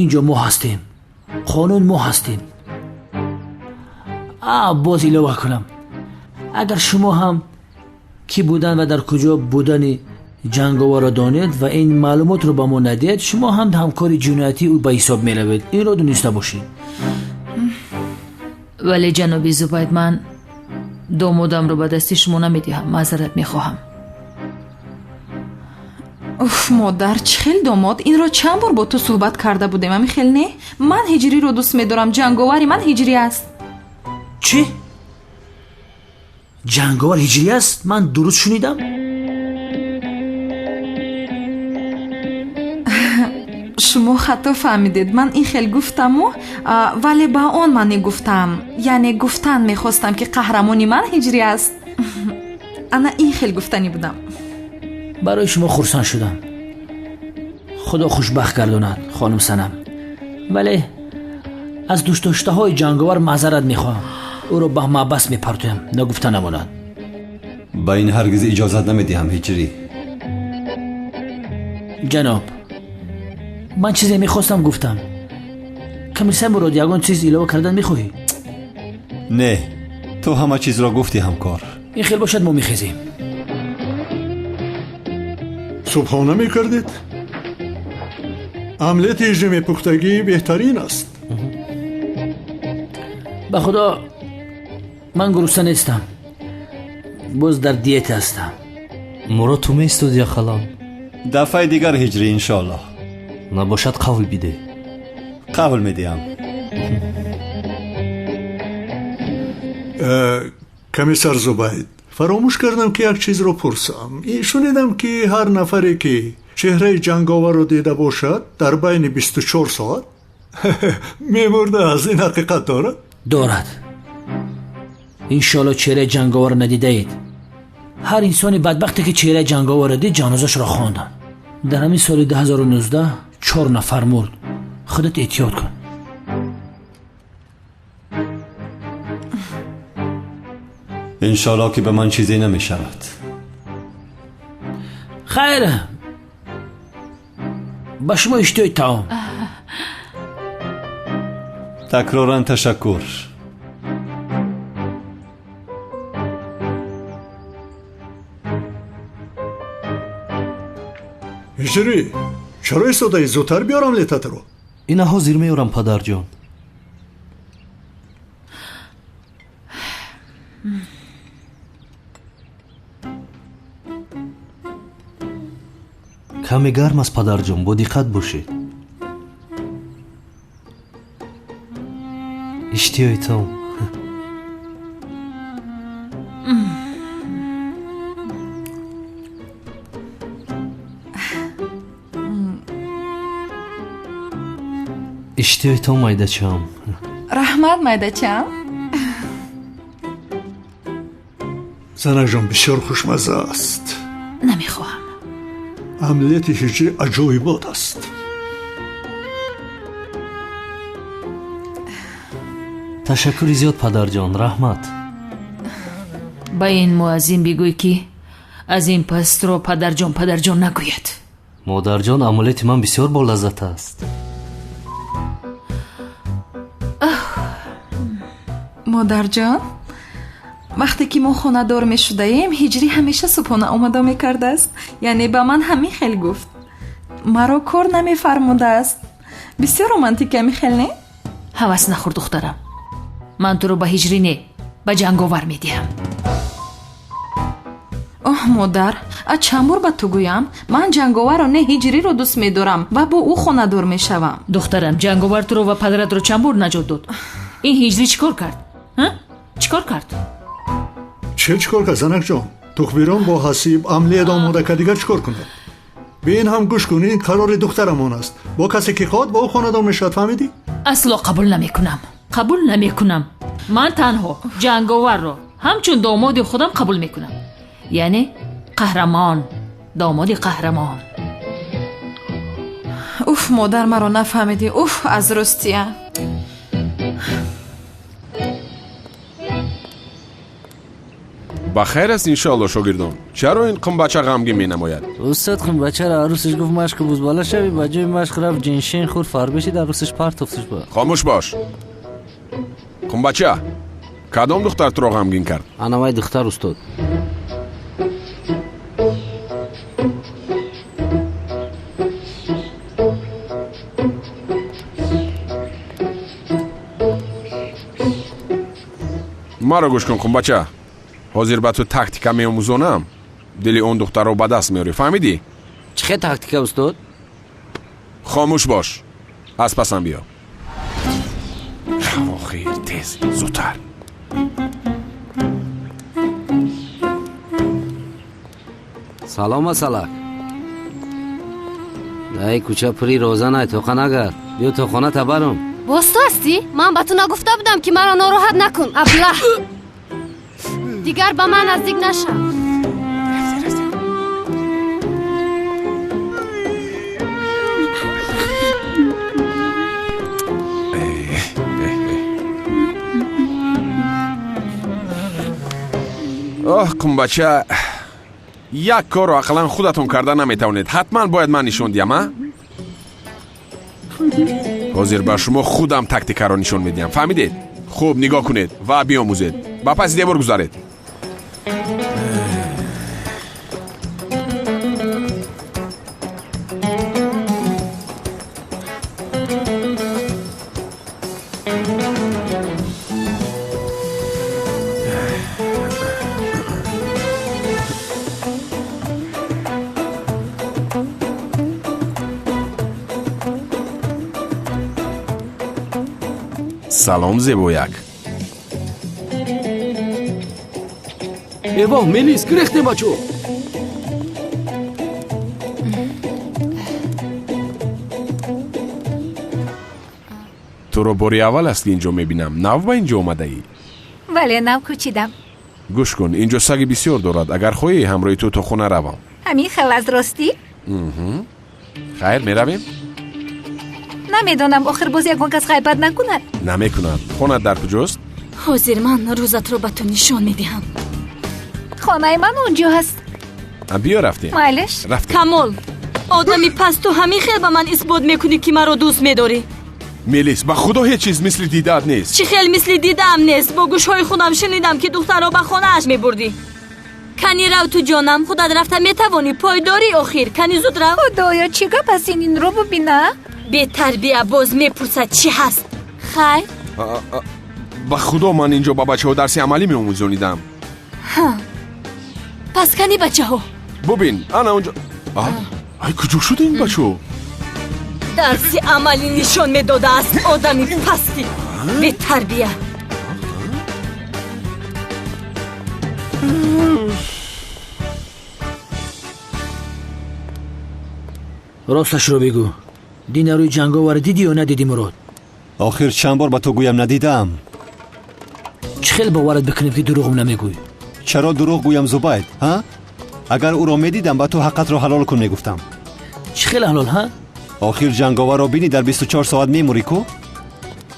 Ин ҷо мо ҳастем, қонун мо ҳастем. А боз илова кунам, агар шумо ҳам кӣ будан ва дар куҷо будани ҷанговарро донед ва ин маълумотро ба мо надиҳед, шумо ҳам ҳамкори ҷиноятии ӯ ба ҳисоб меравед. Инро дониста бошед. Вале, ҷаноби Зубайд, ман домодамро ба дасти шумо намедиҳам, маъзарат мехоҳам. Уф, модар, чӣ хел домод? Инро чанд бор бо ту суҳбат карда будем, ами хел не? Ман Ҳиҷриро дӯст медорам, ҷанговари ман Ҳиҷрӣ аст. Чӣ? Ҷанговар Ҳиҷрӣ аст? Ман дуруст шунидам? Шумо хато фаҳмидед. Ман ин хел гуфтаму, вале ба он маъне гуфтам, яъне гуфтан мехостам, ки қаҳрамони ман Ҳиҷрӣ аст. Ана ин хел гуфтанӣ будам. Барои шумо хурсанд шудам. Худо хушбахт гардонад, хонум Санам. Вале аз дӯстдоштаҳои ҷанговар маъзарат мехоҳам. Ӯро ба маҳбас мепартоям, нагуфта намонад. Ба ин ҳаргиз иҷозат намедиҳам, Ҳиҷрӣ. Ҷаноб, ман чизе мехостам гуфтам. Комиссар Мурод, ягон чиз илова кардан мехоҳӣ? Не, ту ҳама чизро гуфтӣ, ҳамкор. Ин хел бошад, мо мехезем. Субҳона мекардед? Омлети ҳиҷрӣ мепухтагӣ беҳтарин аст. Ба Худо, ман гурусна нестам, боз дар диета ҳастам. Мурод, ту меистоди ақаллан. Дафъаи дигар, Ҳиҷрӣ, иншоаллоҳ. Набошад, қавл бидеҳ. Қавл медиҳам. Комиссар Зубайд, фаромӯш кардам, ки як чизро пурсам. Шунидам, ки ҳар нафаре, ки чеҳраи ҷанговарро дида бошад, дар байни 24 соат мемурдааст. Ин ҳақиқат дорад? Дорад. Иншоалло, чеҳраи ҷанговарро надидаед. Ҳар инсони бадбахте, ки чеҳраи ҷанговарро дид, ҷанозашро хонданд. Дар ҳамин соли 2019 чор нафар мурд. Худат эҳтиёт кун. Иншоаллоҳ ки ба ман чизе намешавад. Хайр, ба шумо иштиҳои таом. Такроран ташаккур. Ҳиҷрӣ, чаро истодаӣ? Зудтар биёр омлетатро. Ина ҳозир меорам, падарҷон. Каме гарм аст, падарҷон, бо диққат бошед. Иштиҳои таом. Иштиҳои таом, майдачаам. Раҳмат, майдачаам. Занакҷон, бисёр хушмазза аст. Намехоҳам. Омлети ҳиҷрӣ аҷоибот аст. Ташаккури зиёд, падарҷон, раҳмат. Ба ин муаззин бигӯй, ки аз ин пас туро падарҷон падарҷон нагӯяд. Модарҷон, омлети ман бисёр болаззат аст. Модарҷон, вақте ки мо хонадор мешудаем, Ҳиҷрӣ ҳамеша субҳона омода мекардааст. Яъне ба ман ҳамин хел гуфт. Маро кор намефармудааст. Бисёр романтик, ҳамин хел, не? Ҳавас нахӯр, духтарам. Ман туро ба Ҳиҷрӣ не, ба ҷанговар медиҳам. Оҳ, модар, а чанд бор ба ту гӯям? Ман ҷанговарро не, Ҳиҷриро дӯст медорам ва бо ӯ хонадор мешавам. Духтарам, ҷанговар туро ва падаратро чанд бор наҷот дод. Ин Ҳиҷрӣ чӣ кор кард? Чӣ кор кард? Чӣ чӣ кор кард, занакҷон? Тухбирон бо ҳасиб омлет омода кард, дигар чӣ кор кунад? Бе ин ҳам гӯш кун, ин қарори духтарамон аст. Бо касе ки хоҳад, бо ӯ хонадор мешавад, фаҳмидӣ? Асло қабул намекунам. Қабул намекунам. Ман танҳо ҷанговарро ҳамчун домоди худам қабул мекунам. Яъне қаҳрамон, домоди қаҳрамон. Уф, модар, маро нафаҳмидӣ. Уф, аз ростия. Ба хайр аст, иншоалло, шогирдон. Чаро ин қумбача ғамгин менамояд? Устод, қумбачаро арӯсаш гуфт машқи бузбала шавӣ, ба ҷои машқ рафт ҷиншин хӯрд, фарбешид, арӯсаш партофташ ба. Хомӯш бош. Қумбача, кадом духтар туро ғамгин кард? Анавай духтар, устод. Маро гӯш кун, қумбача. Ҳозир ба ту тактика меомӯзонам. Дили он духтарро ба даст меорӣ, фаҳмидӣ? Чӣ хел тактика, устод? Хомӯш бош. Аз пасам биё. Охир, тез, зудтар. Салом, асалак. Дай кӯча пури розанай, тоқа нагард. Биё то хона табарум. Боз ту ҳастӣ? Ман ба ту нагуфта будам, ки маро нороҳат накун, аблаҳ. Дигар ба ман наздик нашав. Оҳ, қумбача, як корро ақаллан худатон карда наметавонед. Ҳатман бояд ман нишон диҳам, а? Ҳозир ба шумо худам тактикаро нишон медиҳам, фаҳмидед? Хуб нигоҳ кунед ва биомӯзед. Ба паси девор гузаред. Салом, зебояк. Эвоҳ, мелис, гирехтем, бачо. Туро бори аввал аст, ки инҷо мебинам. Нав ба инҷо омадаӣ? Бале, нав кӯчидам. Гӯш кун, инҷо саги бисёр дорад. Агар хоҳӣ, ҳамроҳи ту то хона равам. Ҳамин хел аз ростӣ? Хайр, меравем? Намедонам, охир боз ягон кас ғайбат накунад. Намекунад. Хонат дар куҷост? Ҳозир ман рӯзатро ба ту нишон медиҳам. Хонаи ман унҷо ҳаст. Биё рафтем. Майлаш. Рафтем. Камол, одами паст, ту ҳамин хел ба ман исбот мекунӣ, ки маро дӯст медорӣ? Мелис, ба худо ҳеҷ чиз мисли дидаат нест. Чӣ хел мисли дидаам нест? Бо гӯшҳои худам шунидам, ки духтарро ба хонааш мебурдӣ. Кани рав ту, ҷонам, худат рафта метавонӣ, пойдорӣ охир. Кани зуд рав. Худоё, чӣ гап аст? Ин инро бубина. Бетарбия, боз мепурсад, чӣ ҳаст. Хайр. Ба худо, ман инҷо ба бачаҳо дарси амалӣ меомӯзонидам. Пас кани бачаҳо? Бубин, ана онҷо. Ай, куҷо шуда ин бачаҳо? Дарси амалӣ нишон медодааст одами пасти бетарбия. Росташро бигӯ, дина рӯи ҷанговар дидӣ ё надидӣ, Мурод? Охир чанд бор ба ту гӯям, надидаам. Чӣ хел боварат бикунем, ки дурӯғ намегӯй? Чаро дурӯғ гӯям, Зубайд, ҳа? Агар ӯро медидам, ба ту ҳаққатро ҳалол кун мегуфтам. Чӣ хел ҳалол, ҳа? Охир ҷанговарро бинӣ, дар 24 соат мемурӣ ку.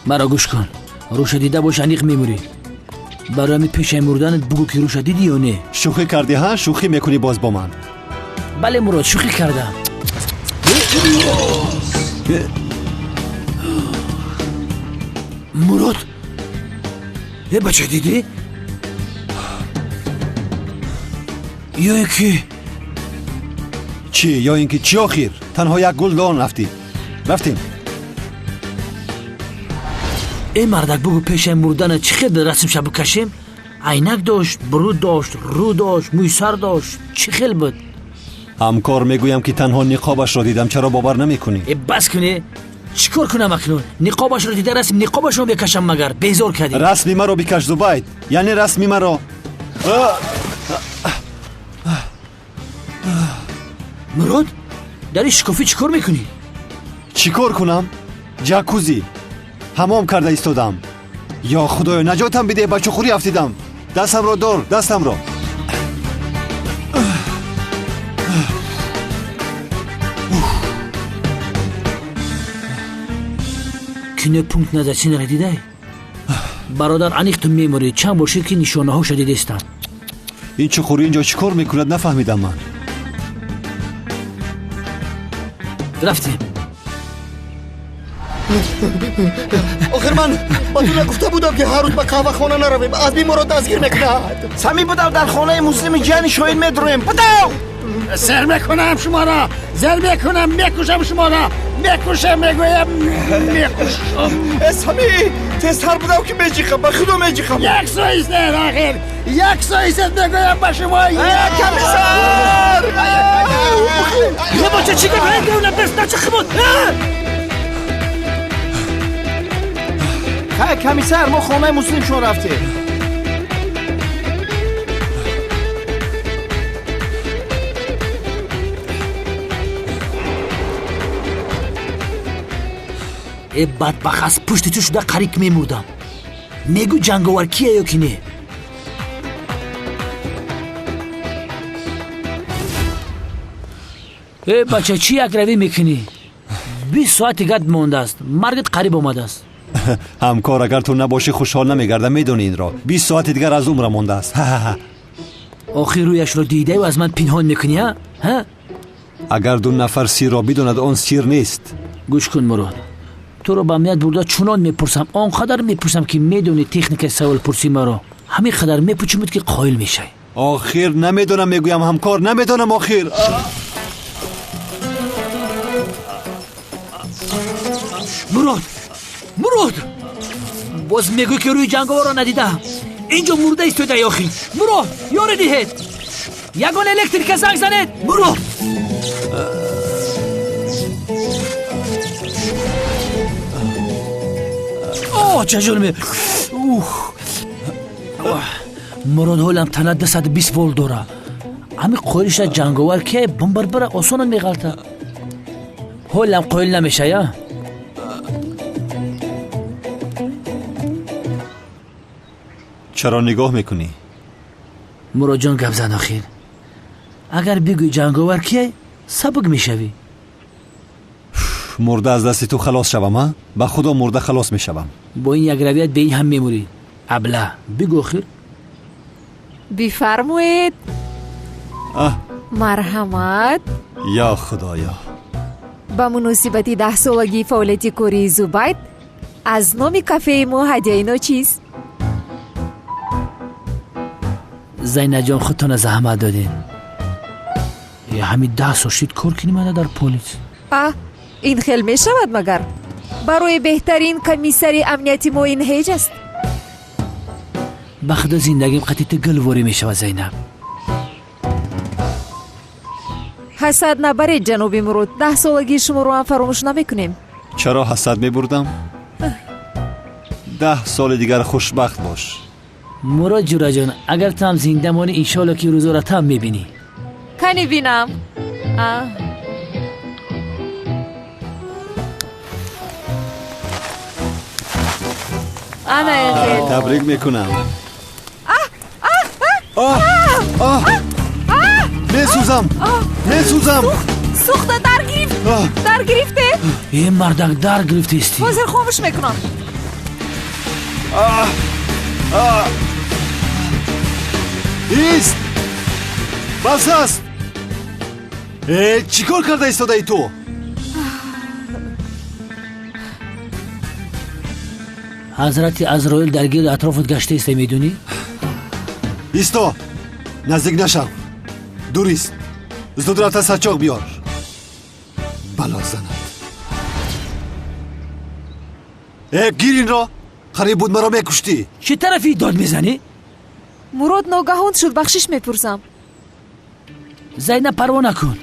Маро гӯш кун, рӯша дида бош, аниқ мемурӣ. Барои ҳамин пешаи мурданат бугӯ, ки рӯша дидӣ ё не. Шӯхӣ кардӣ, ҳа? Шӯхӣ мекунӣ боз бо ман? Бале, Мурод, шӯхӣ кардам. Мурод, э бача, дидӣ ё ин ки? Чӣ ё ин ки чӣ? Охир танҳо як гул дон афтид. Рафтем. Э мардак, бугӯ, пешаи мурдана чӣ хел расмша бикашем? Айнак дошт, буруд дошт, рӯ дошт, мӯйсар дошт, чӣ хел буд? Ҳамкор, мегӯям, ки танҳо ниқобашро дидам. Чаро бовар намекунӣ? Э бас куне. Чӣ кор кунам акнун? Ниқобашро дида, расм ниқобашро мекашам магар? Безор кардӣ. Расми маро бикаш, Зубайд, яъне расми маро. Мурод, дар ин шикофӣ чӣ кор мекунӣ? Чӣ кор кунам? Ҷакузи ҳамом карда истодам. Ё худоё, наҷотам бидеҳ, ба чуқурӣ афтидам. Дастамро дор, дастамро. Кино «Пункт назначения»ра дидай, бародар? Аниқ ту мемурӣ. Чанд бор шуд, ки нишонаҳоша дидестам. Ин чуқурӣ инҷо чӣ кор мекунад, нафаҳмидам ман. Рафтем. Охир ман ба ту нагуфта будам, ки ҳар рӯз ба қаҳвахона наравем, азми моро дастгир мекунад? Сами, будав, дар хонаи Муслими ҷияни Шоҳин медроем, будав! Сер мекунам шуморо, зер мекунам, мекушам шуморо, мекушам, мегӯям, мекушам. Сами, тезтар будав, ки меҷиқам, ба худо меҷиқам. Як соистед, охир як соистед, мегӯям ба шумо. Комиссар! Бача, чӣ гап? Бес, чӣ буд? Хай, комиссар, мо хонаи Муслимшон рафтем. Э бадбахт, аз пушти ту шуда қариб мемурдам. Мегӯ, ҷанговар кия ё ки не? Э бача, чӣ якравӣ мекунӣ? 20 соати дигар мондааст, маргат қариб омадааст. Ҳамкор, агар ту набошӣ, хушҳол намегардам, медонӣ инро. 20 соати дигар аз умрам мондааст. Охир рӯяшро дидаю аз ман пинҳон мекунӣ, ҳа? Агар ду нафар сирро бидонад, он сир нест. Гӯш кун, Мурод, туро ба амният бурда чунон мепурсам, он қадар мепурсам, ки медонӣ техникаи саволпурсӣ маро, ҳамин қадар мепучумуд, ки қоил мешавӣ. Охир намедонам, мегӯям, ҳамкор, намедонам охир. Мурод, Мурод, боз мегӯй, ки рӯи ҷанговарро надидаам. Инҷо мурда истодаи охир. Мурод, ёре диҳед, ягон электрика занг занед. Мурод! О, чажон ух! Мурод, ҳолам тана 220 волт дора. Ҳами қоилиша ҷанговар ки бомбарбара осона меғалта. Ҳолам қоил намешая. Чаро нигоҳ мекунӣ? Муродҷон, гап зан охир. Агар бигӯй ҷанговар кия, сабук мешавӣ. Мурда аз дасти ту халос шавам, а? Ба худо, мурда халос мешавам. Бо ин якравият бе ин ҳам мемурӣ, абла. Бигӯ охир. Бифармоед. Марҳамат. Ё худоё. Ба муносибати 10-солагии фаъолияти кории Зубайд аз номи кафеи мо ҳадияи ночиз. Зайнаҷон, худтона заҳмат додем. Ҳамин 10 сол шид кор кунӣ мана дар полис. Ин хел мешавад магар? Барои беҳтарин комиссари амнияти мо ин ҳеҷ аст. Ба худо зиндагим қатъи ту гулворӣ мешавад, Зайнаб. Ҳасад набаред, ҷаноби Мурод. 10-солагии шуморо ҳам фаромӯш намекунем. Чаро ҳасад мебурдам? 10 соли дигар хушбахт бош. Мурод ҷураҷон, агар ту ҳам зинда монӣ, иншоалло ки рӯзоро ту ҳам мебинӣ. Кани бинам. Ана хел. Табрик мекунам. Месӯзам, месӯзам. Сӯхта дар гирифт, дар гирифте. Э мардак, дар гирифтести. Ҳозир хомӯш мекунам. Ист! Бас аст! Э, чӣ кор карда истодаи ту? Ҳазрати Азроил дар гирду атрофат гашта иста, медонӣ? Исто! Наздик нашав. Дур ист. Зуд рафта сачоқ биёр. Бало занад. Э, гир инро! Қариб буд маро мекуштӣ. Чӣ тарафи дод мезанӣ? Мурод ногаҳон шуд, бахшиш мепурсам. Зайнаб, парво накун.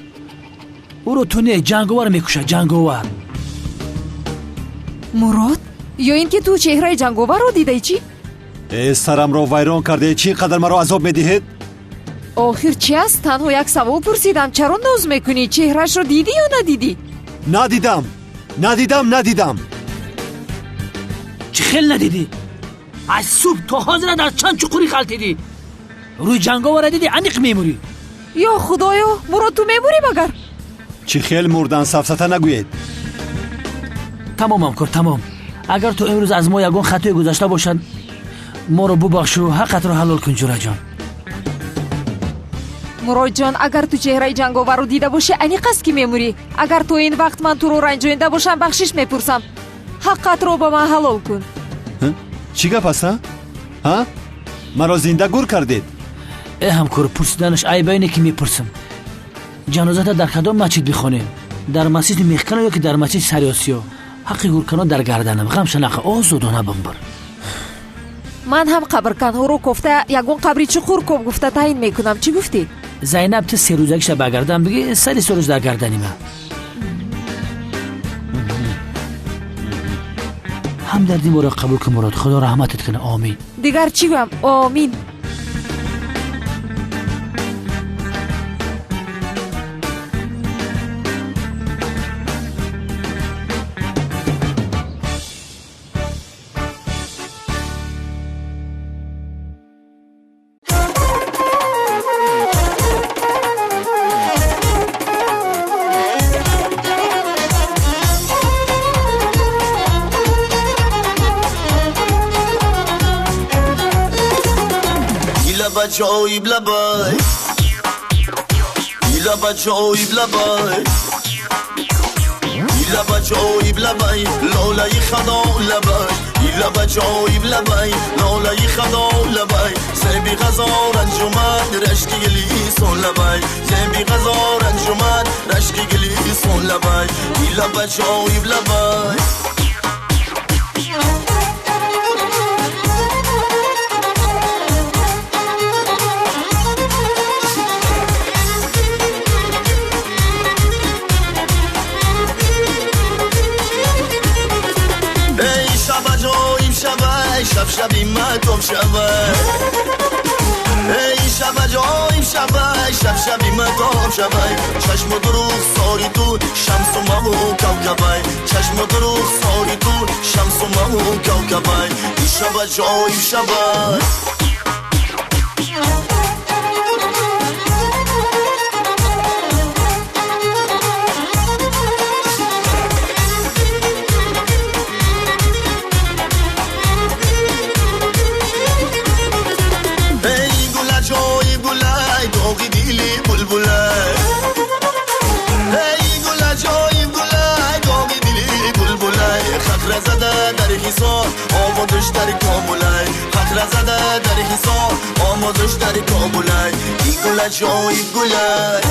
Ӯро ту не, ҷанговар мекушад, ҷанговар. Мурод, ё ин ки ту чеҳраи ҷанговарро дидаи чӣ? Э, сарамро вайрон карде, чӣ қадар маро азоб медиҳед? Охир чи аст? Танҳо як савол пурсидам. Чаро ноз мекунӣ? Чеҳрашро дидӣ ё надидӣ? Надидам, надидам, надидам. Чӣ хел надидӣ? Аз субҳ то ҳозира дар чанд чуқурӣ ғалтидӣ. Рӯи ҷанговара дидӣ, аниқ мемурӣ. Ё худоё, Мурод, ту мемурӣ магар? Чӣ хел мурдан, сафсата нагӯед. Тамом, ҳамкор, тамом. Агар ту имрӯз аз мо ягон хатое гузашта бошад, моро бубахшу, ҳаққатро ҳалол кун, ҷураҷон. Муродҷон, агар ту чеҳраи ҷанговарро дида бошӣ, аниқ аст ки мемурӣ. Агар то ин вақт ман туро ранҷонида бошам, бахшиш мепурсам. Ҳаққатро ба ман ҳалол кун. Чӣ гап аст, ҳа? Маро зинда гур кардед? Э ҳамкор, пурсиданаш айбайне ки мепурсам. Ҷанозата дар кадом масҷид бихонем? Дар масҷиди Мехкано ё ки дар масҷиди Сариосиё? Ҳаққи гурканон дар гарданам, ғамша нақа, озодона бимбир. Ман ҳам қабрканҳоро кофта ягон қабри чуқур коб гуфта таъин мекунам. Чӣ гуфтӣ? Зайнаб, ту 3 рӯзагиша ба гардан бигӣ, сари се рӯз дар гардани ман. Ҳамдарди моро қабул кун, Мурод. Худо раҳматат кунад. Омин. Дигар чӣ гӯям? Омин. عجایب لبای لب عجایب لبای لب عجایب لبای لالای خدا لبای لب عجایب لبای لالای خدا لبای زبی غزا رنجومد رشکی گلیسون لبای زبی غزا رنجومد رشکی گلیسون لبای لب عجایب لبای. شب شبی مردم شبه ای شب عجایب شبه شب شبی مردم شبه چشم و دروغ ساری تو شمس و مه و کوکبه چشم و دروغ ساری تو شمس و مه و کوکبه ای شب عجایب شبه. آموزش در کابلای حق را زده در حصار، آموزش در کابلای ای گل جای گلای.